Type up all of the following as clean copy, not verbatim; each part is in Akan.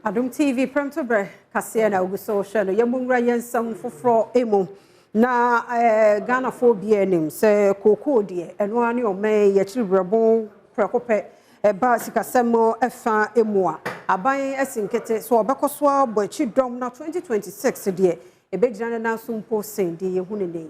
Adom TV Prɛmtoberɛ kaseɛ na wogu so rehwɛ no. Yɛmmɔ nwura yɛn nsɛm foforɔ mu. Na Ghanafoɔ biara nim sɛ kookoo deɛ ɛno ara ne ɔman yi akyiri berɛbo prɛko pɛ ɛba sikasɛm ɛfa mu a aban asi nkete so ɔbɛkɔ so abɔ akyi dɔm na 2026 deɛ ɛbɛgyina ne nan so mpo sen deɛ yɛhu ne nnɛ yi.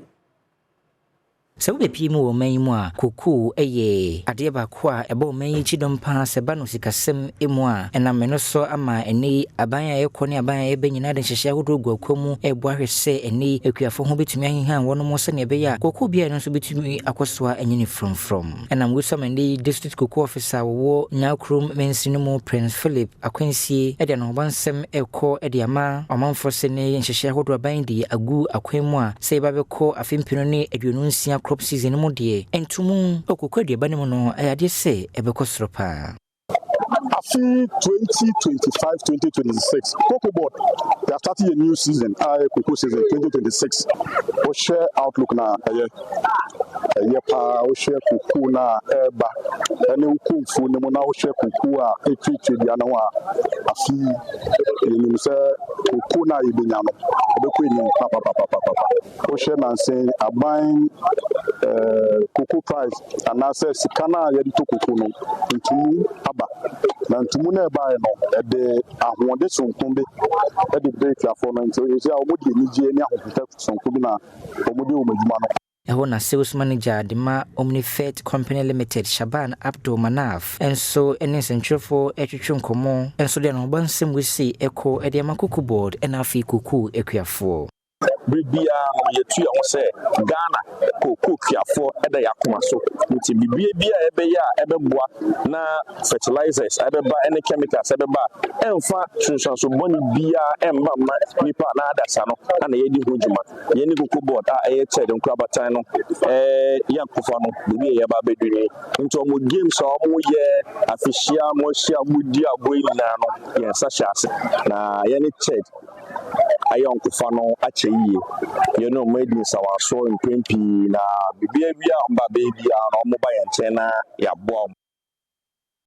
Sɛ wobɛpie mu wɔ ɔman yi mu a, kokoo yɛ adeɛ baako a ɛbɔ ɔman yi kyidɔm paa sɛ ɛba no sikasɛm mu a, ɛnam ɛno so ama ɛnnɛ yi aban a ɛkɔ ne aban a ɛba nyinaa de nhyehyɛe ahodoɔ gu akwan mu ɛreboa ahwɛ sɛ ɛnnɛ yi akuafoɔ ho bɛtumi ahehan wɔn sɛnea ɛbɛyɛ a kokoo biara no nso bɛtumi akɔ so a anyini frɔmfrɔm. Ɛnam wei so ama ɛnnɛ yi District Cocoa Officer a wɔwɔ Nyakurom mansini no mu, Prince Philip Akwansie, de anohobansɛm ɛrekɔ de ama ɔmanfoɔ sɛ ne nhyehyɛe ahodoɔ aban de agu akwan mu a sɛ yɛba bɛkɔ afe 2026 crop season no mu deɛ, ntomu wɔ kokoo aduaba no mu no ɛyɛ adeɛ sɛ ɛbɛkɔ soro paa. Afe 2025-2026, Cocoa Board, they are starting a new season a ɛyɛ cocoa season 2026. Wohwɛ outlook na ɛyɛ paa. Wohwɛ cocoa na ɛreba ɛne wokɔ mfuo no mu na wohwɛ cocoa a ɛtuatua dua no ho a, afe yi yɛnim sɛ cocoa no a yɛbɛnya no ɛbɛkɔ anim papapapapa. Wohwɛ nansen aban cocoa price anaasɛ sika no a yɛde tɔ cocoa no ntumu aba na ntumu no ɛbaeɛ no ɛde ahoɔden sononko bi ɛde brɛ akuafoɔ no, nti ɛsɛ a wɔde anigye ne ahoɔfɛ sononko bi na wɔde wɔn adwuma no. Ɛhɔ na sales manager de ma Omnifet Company Limited, Shaban Abdul Manaf, nso ne nsɛntwerɛfoɔ ɛtwetwe nkɔmmɔ nso de anohoba nsɛm wesi ɛkɔ ɛde ama Cocoa Board ɛna afei kokoo akuafoɔ. Bere biara no yɛtu yɛn ho sɛ Ghana kookoo kuafoɔ ɛda yɛ akoma so, nti biribi bi a ɛbɛyɛ a ɛbɛboa na fertilizers a ɛbɛba ne chemicals ɛbɛba a ɛmfa sunsuanso bɔne biara ɛmba mma nipa anaa adasa no ana yɛdi ho dwuma. Yɛne Cocoa Board a ɛyɛ CHED nkorabatan no yɛ nkofa no baabi a yɛba abɛdu ni, nti ɔmo games a ɔmo yɛ afihyia mo ahyia ɔmo di agorɔ yi nyinaa no yɛn nsa hyɛ ase na yɛne CHED ayɔnkofa no akyɛ yie. Yɛne ɔmo adi nsawasoɔ mpɛn pii na biribiara bi a ɔmo ba bɛyɛ biara no ɔmo ba yɛn nkyɛn na yɛaboa ɔmo.